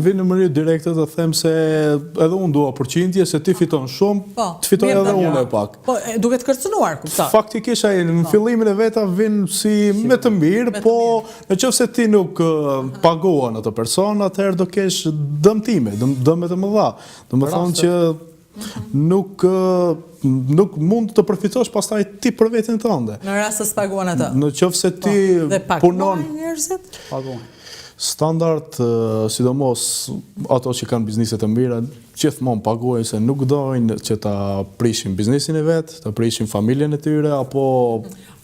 vin në mënyrë direkte të them se edhe unë dua përqindje, se ti fiton shumë, po, të fitoj edhe unë e pak. Po, duke të kërcënuar, kuptoj. Faktikisht ai në po. fillimin e veta vin si me të mirë, po në qoftë se ti nuk paguan atë person, atëherë do kesh dëmtime, dëme të mëdha. Domethënë që nuk nuk mund të përfitosh pastaj ti për veten tënde. Në rast se s'paguan atë. Në qoftë se ti po, dhe punon njerëzit, paguajnë. Standard, sidomos ato që kanë biznese të mira, gjithmonë paguajnë se nuk dojnë që ta prishin biznesin e vet, ta prishin familjen e tyre apo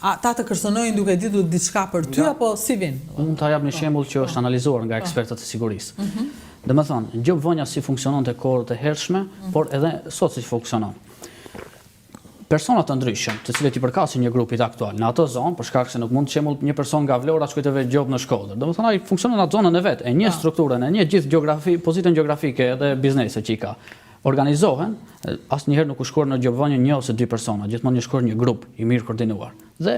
Ata të kërcënojnë duke ditur diçka për ty apo si vijnë? Mund ta jap një shembull që është analizuar nga po. ekspertët e sigurisë. Mhm. Domethënë, gjobvënia si funksiononte kohët e hershme, por edhe sot si funksionon. Persona të ndryshëm, të cilët i përkasin një grupit aktual në atë zonë, për shkak se nuk mund shembull një person nga Vlora të shkojë të vë gjobë në Shkodër. Domethënë ai funksionon në atë zonën e vet, e njeh po. strukturën, e njeh gjithë gjeografi, pozitën gjeografike edhe bizneset që i ka. Organizohen, asnjëherë nuk u shkuar në gjobvënie një ose dy persona, gjithmonë një shkuar një grup i mirë koordinuar. Dhe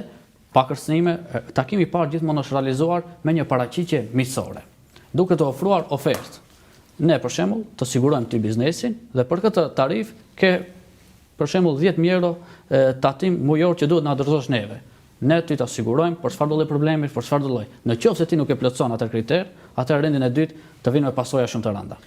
pa kërcënime, takimi i parë gjithmonë është realizuar me një paraqitje miqësore. Duke të ofruar ofertë. Ne për shembull të sigurojmë ty biznesin dhe për këtë tarifë ke për shembull 10000 euro tatim mujor që duhet na dorëzosh neve. Ne ty ta sigurojmë për çfarëdo lloj problemi, për çfarëdo lloj. Në qoftë se ti nuk e plotëson atë kriter, atëherë rendin e dytë të vijnë me pasoja shumë të rënda.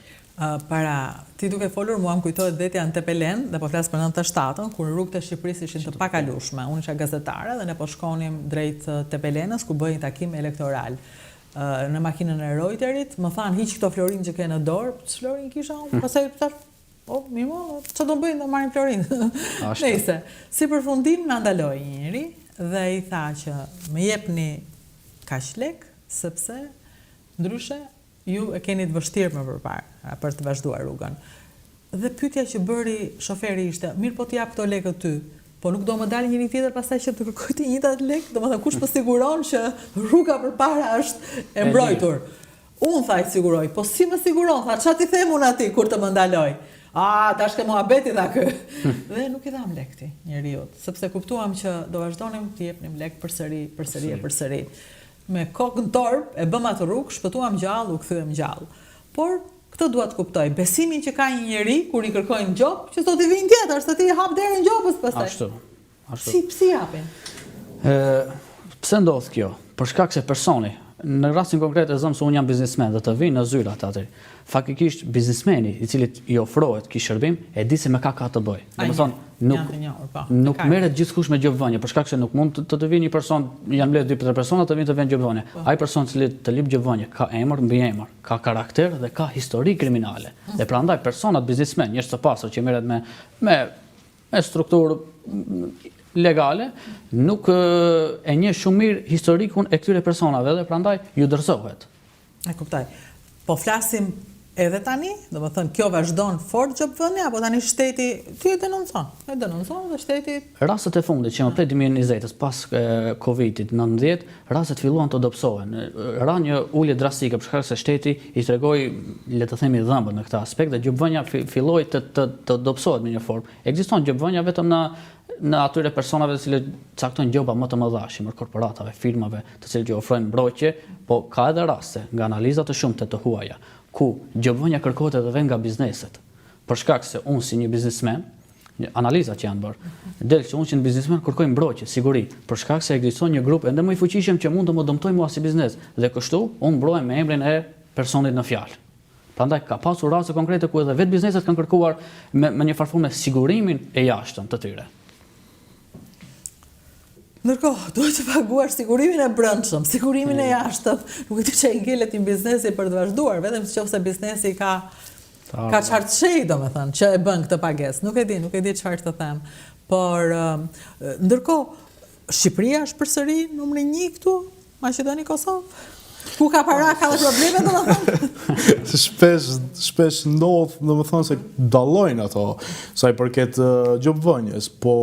Para, ti duke folur mua më kujtohet vetja në Tepelenë dhe po flas për 97-ën, kur rrugët e Shqipërisë ishin të pakalueshme. Unë isha gazetare dhe ne po shkonim drejt Tepelenës ku bëhej një takim elektoral. Në makinën e rojterit, më thanë hiq këto florin që ke në dorë, ç'florin kisha unë, hmm. pastaj thash, po, mirë mo, ça do bëjnë, do marrin florin. Nejse, si përfundim na ndaloi një njeri dhe i tha që më jepni kaq lek, sepse ndryshe ju e keni të vështirë më përpara për të vazhduar rrugën. Dhe pyetja që bëri shoferi ishte, mirë po t'i jap këto lekët ty, po nuk do më dalë njëri tjetër pastaj që të kërkojë të njëjtat lekë, domethënë kush më siguron që rruga përpara është e mbrojtur. Unë tha i siguroj, po si më siguron, tha ça t'i them unë atij kur të më ndalojë. A, tash ke muhabeti, tha ky. Dhe nuk i dhamë lekë atij njeriut, sepse kuptuam që do vazhdonim t'i jepnim lekë përsëri, përsëri e përsëri. Me kokë në torbë e bëmë atë rrugë, shpëtuam gjallë, u kthyem gjallë. Por, këtë dua të kuptoj, besimin që ka një njeri kur i kërkojnë gjobë, që s'do t'i vijë tjetër, se ti i hap derën gjobës pastaj. Ashtu. Ashtu. Si, pse japin? Ë, pse ndodh kjo? Për shkak se personi, në rastin konkret e zëmë se unë jam biznesmen dhe të vijnë në zyrë ata aty. Faktikisht biznesmeni i cilit i ofrohet ky shërbim e di se me ka ka të bëjë. Domethënë, nuk po, nuk merret gjithkush me gjobvënie, për shkak se nuk mund të të vijë një person, janë mbledhur dy tre persona të vinë të vënë gjobvënie. Po. Ai person i cili të lyp gjobvënie ka emër, mbiemër, ka karakter dhe ka histori kriminale. Mm. Dhe prandaj personat biznesmen, njerëz të pasur që merret me me me strukturë legale, nuk e njeh shumë mirë historikun e këtyre personave dhe prandaj ju dorëzohet. E kuptoj. Po flasim edhe tani, domethënë kjo vazhdon fort gjobvënia apo tani shteti ti e denoncon, e denoncon dhe shteti Rastet e fundit që më prej 2020-s pas Covidit 19, rastet filluan të dobësohen. Ra një ulje drastike për shkak se shteti i tregoi, le të themi, dhëmbët në këtë aspekt dhe gjobvënia filloi të të të dobësohet në një formë. Ekziston gjobvënia vetëm në në atyre personave të cilët caktojnë gjoba më të mëdha, shembull korporatave, firmave, të cilët ju ofrojnë mbrojtje, po ka edhe raste nga analiza të shumta të huaja, ku gjobvënia kërkohet edhe vetë nga bizneset. Për shkak se unë si një biznesmen, analiza që janë bërë, del që unë si një biznesmen kërkoj mbrojtje, siguri, për shkak se ekziston një grup ende më i fuqishëm që mund të më dëmtojë mua si biznes dhe kështu unë mbrohem me emrin e personit në fjalë. Prandaj ka pasur raste konkrete ku edhe vetë bizneset kanë kërkuar me me një farë forme sigurimin e jashtëm të tyre. Ndërkohë, duhet të paguash sigurimin e brendshëm, sigurimin e jashtëm. Nuk e di ç'i ngelet një biznesi për të vazhduar, vetëm në qoftë se biznesi ka ka çfarë të fshehë, domethënë, që e bën këtë pagesë. Nuk e di, nuk e di çfarë të them. Por ndërkohë, Shqipëria është përsëri numri 1 këtu, Maqedoni Kosovë. Ku ka para, ka dhe probleme, domethënë? Shpesh, shpesh ndodh, domethënë se dallojnë ato, sa i përket uh, gjobëvënies, po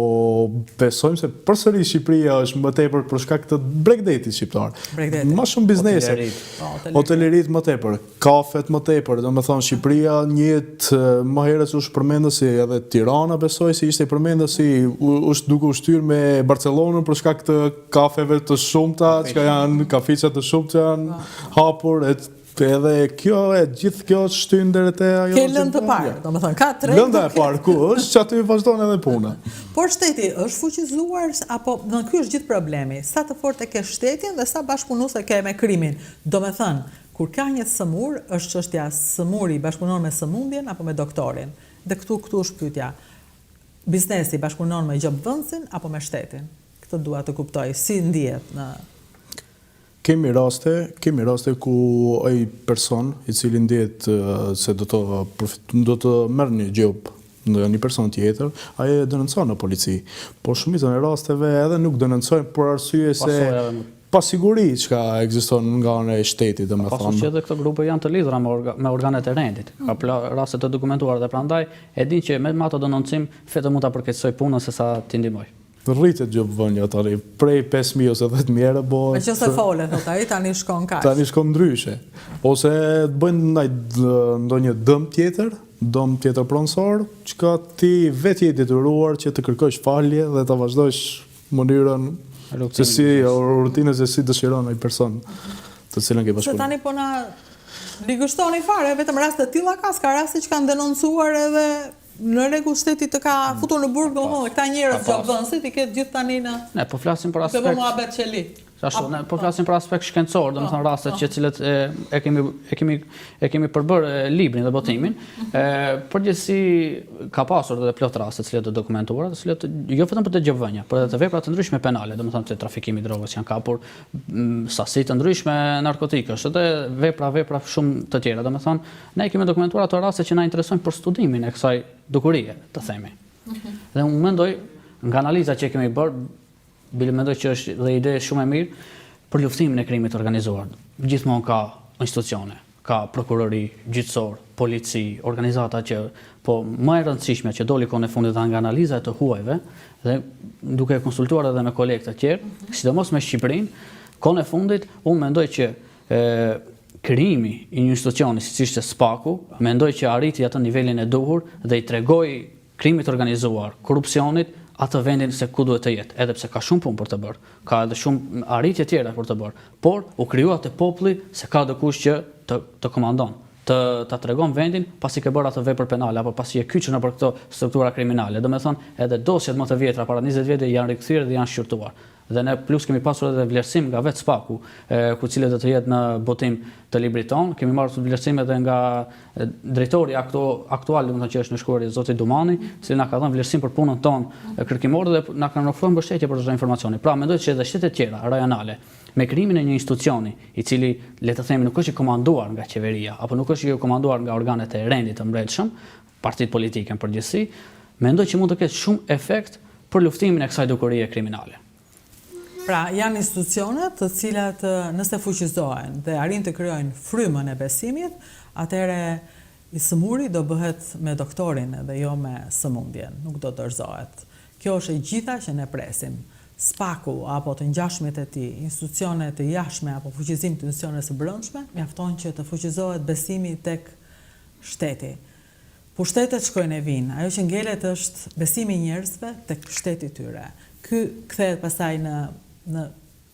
besojmë se përsëri Shqipëria është më tepër për shkak të bregdetit shqiptar. Bregdetit. Më shumë biznese. Po, hoteleritë më tepër, kafet më tepër, domethënë Shqipëria njihet më herët se është përmendur si edhe Tirana besoj se ishte përmendur si është duke u shtyrë me Barcelonën për shkak të kafeve të shumta që janë kafiqe të shumta që janë po. hapur e edhe kjo e gjithë kjo shtyn deri te ajo. Ke lëndë të parë, domethënë ka treg. Lënda e parë ku është, që aty vazhdon edhe puna. Por shteti është fuqizuar apo, do ky është gjithë problemi. Sa të fortë e ke shtetin dhe sa bashkëpunues e ke me krimin. Domethënë, Kur ka një të sëmurë, është çështja sëmuri bashkëpunon me sëmundjen apo me doktorin. Dhe këtu këtu është pyetja. Biznesi bashkëpunon me gjobëvënësin apo me shtetin? Këtë dua të kuptoj, si ndihet në. Kemi raste, kemi raste ku ai person i cili ndihet se do të do të merr një gjobë nga një person tjetër, ai e denoncon në polici. Por shumicën e rasteve edhe nuk denoncojnë për arsye se pasiguri çka ekziston nga ana e shtetit, domethënë. Ka pasur që edhe këto grupe janë të lidhura me orga, me organet e rendit. Ka pla, raste të dokumentuara dhe prandaj e din që me atë denoncim vetëm mund ta përkeqësoj punën se sa t'i ndihmoj. Rritet gjobëvënia tani, prej 5000 ose 10000 euro bëhet. Meqenëse fole, thotë ai, tani shkon kaq. Tani shkon ndryshe. Ose të bëjnë ndaj ndonjë dëm tjetër, dëm tjetër pronësor, çka ti vetë je i detyruar që të kërkosh falje dhe ta vazhdosh mënyrën se si rutinën se si dëshiron ai person të cilën ke bashkëpunuar. Se tani po na ligështoni fare, vetëm raste të tilla ka, s'ka raste që kanë denoncuar edhe në rregull shteti të ka futur në burg, domethënë këta njerëz gjobëvënësit i ke të gjithë tani në Ne po flasim për aspekt. Të bëmë muhabet qeli. Ashtu, ne po flasim për aspekt shkencor, domethënë po, rastet po. që cilët e, e kemi e kemi e kemi përbërë librin dhe botimin. Ë përgjithësi ka pasur edhe plot raste të cilat të dokumentuara, të cilat jo vetëm për të gjobëvënia, por edhe të vepra të ndryshme penale, domethënë të trafikimit drogës janë kapur sasi të ndryshme narkotikësh, edhe vepra vepra shumë të tjera, domethënë ne kemi dokumentuar ato raste që na interesojnë për studimin e kësaj dukurie, të themi. Mhm. Dhe unë mendoj nga analiza që kemi bërë Bile mendoj që është dhe ide shumë e mirë për luftimin e krimit të organizuar. Gjithmonë ka institucione, ka prokurori, gjyqësor, polici, organizata që po më e rëndësishmja që doli kohën e fundit dhe nga analiza e të huajve dhe duke e konsultuar edhe me kolegë të tjerë, mm -hmm. sidomos me Shqipërinë, kohën e fundit unë mendoj që e, krijimi i një institucioni siç ishte SPAK-u, mendoj që arriti atë nivelin e duhur dhe i tregoi krimit të organizuar, korrupsionit, atë vendin se ku duhet të jetë, edhe pse ka shumë punë për të bërë, ka edhe shumë arritje tjera për të bërë, por u krijua te populli se ka dikush që të të komandon, të ta tregon vendin pasi ke bërë atë vepër penale apo pasi je kyçur nëpër këto struktura kriminale. Domethënë, edhe dosjet më të vjetra para 20 vjetëve janë rikthyer dhe janë shqyrtuar. Dhe ne plus kemi pasur edhe vlerësim nga vetë SPAK-u, ku cili do të jetë në botim të librit tonë. Kemi marrë vlerësim edhe nga drejtori aktu, aktual, domethënë që është në shkruarje zoti Dumani, i cili na ka dhënë vlerësim për punën tonë kërkimore dhe na kanë ofruar mbështetje për çdo informacioni. Pra mendoj që edhe shtetet tjera rajonale me krijimin e një institucioni i cili le të themi nuk është i komanduar nga qeveria apo nuk është i komanduar nga organet e rendit të brendshëm, partitë politike në përgjithësi, mendoj që mund të ketë shumë efekt për luftimin e kësaj dukurie kriminale. Pra, janë institucione të cilat nëse fuqizohen dhe arrijnë të krijojnë frymën e besimit, atëherë i sëmuri do bëhet me doktorin dhe jo me sëmundjen, nuk do dorëzohet. Kjo është e gjitha që ne presim. SPAK-u apo të ngjashmit e tij, institucione të jashtme apo fuqizim të institucioneve së brendshme, mjafton që të fuqizohet besimi tek shteti. Pushtetet shkojnë e vijnë, ajo që ngelet është besimi i njerëzve tek shteti i tyre. Ky kthehet pastaj në në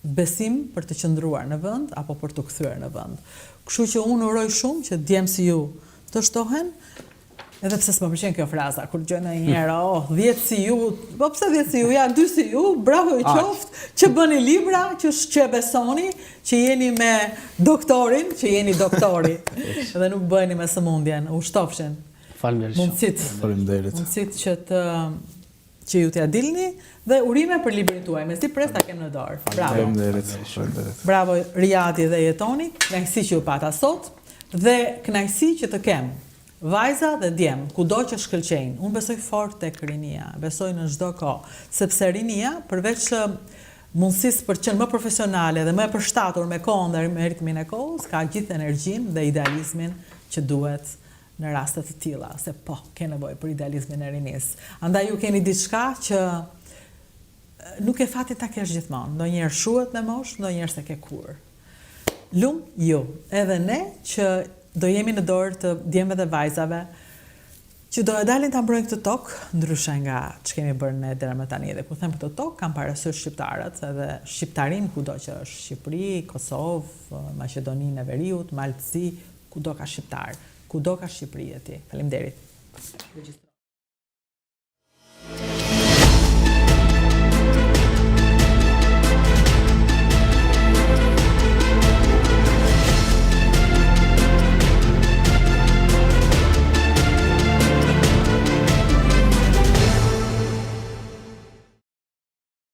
besim për të qëndruar në vend apo për t'u kthyer në vend. Kështu që unë uroj shumë që djem si ju të shtohen, edhe pse s'më pëlqen kjo fraza, kur dëgjoj ndonjëherë, oh, 10 si ju, po pse 10 si ju, ja dy si ju, bravo ju qoftë, që bëni libra, që që e besoni, që jeni me doktorin, që jeni doktori dhe nuk bëheni me sëmundjen. U shtofshin. Faleminderit. Mundësitë. Faleminderit. Mundësitë që të që ju t'ia dilni dhe urime për librin tuaj. Mezi pres ta kem në dorë. Bravo. Faleminderit. Faleminderit. Bravo Riadi dhe Jetoni, kënaqësi që ju pata sot dhe kënaqësi që të kem vajza dhe djem, kudo që shkëlqejnë. Unë besoj fort tek rinia, besoj në çdo kohë, sepse rinia përveç. mundësisë për të qenë më profesionale dhe më e përshtatur me kohën dhe me ritmin e kohës, ka gjithë energjinë dhe idealizmin që duhet në raste të tilla, se po, ke nevojë për idealizmin e rinisë. Andaj ju keni diçka që nuk e fati ta kesh gjithmonë, ndonjëherë shuhet me moshë, ndonjëherë s'e ke kurrë. Lum ju, edhe ne që do jemi në dorë të djemve dhe vajzave që do e dalin ta mbrojnë këtë tokë, ndryshe nga ç'kemi bërë ne deri më tani. Dhe kur them këtë tokë, kam parasysh shqiptarët edhe shqiptarinë kudo që është, Shqipëri, Kosovë, Maqedoninë e Veriut, Mal të Zi, kudo ka shqiptarë, kudo ka Shqipëri e ti. Faleminderit.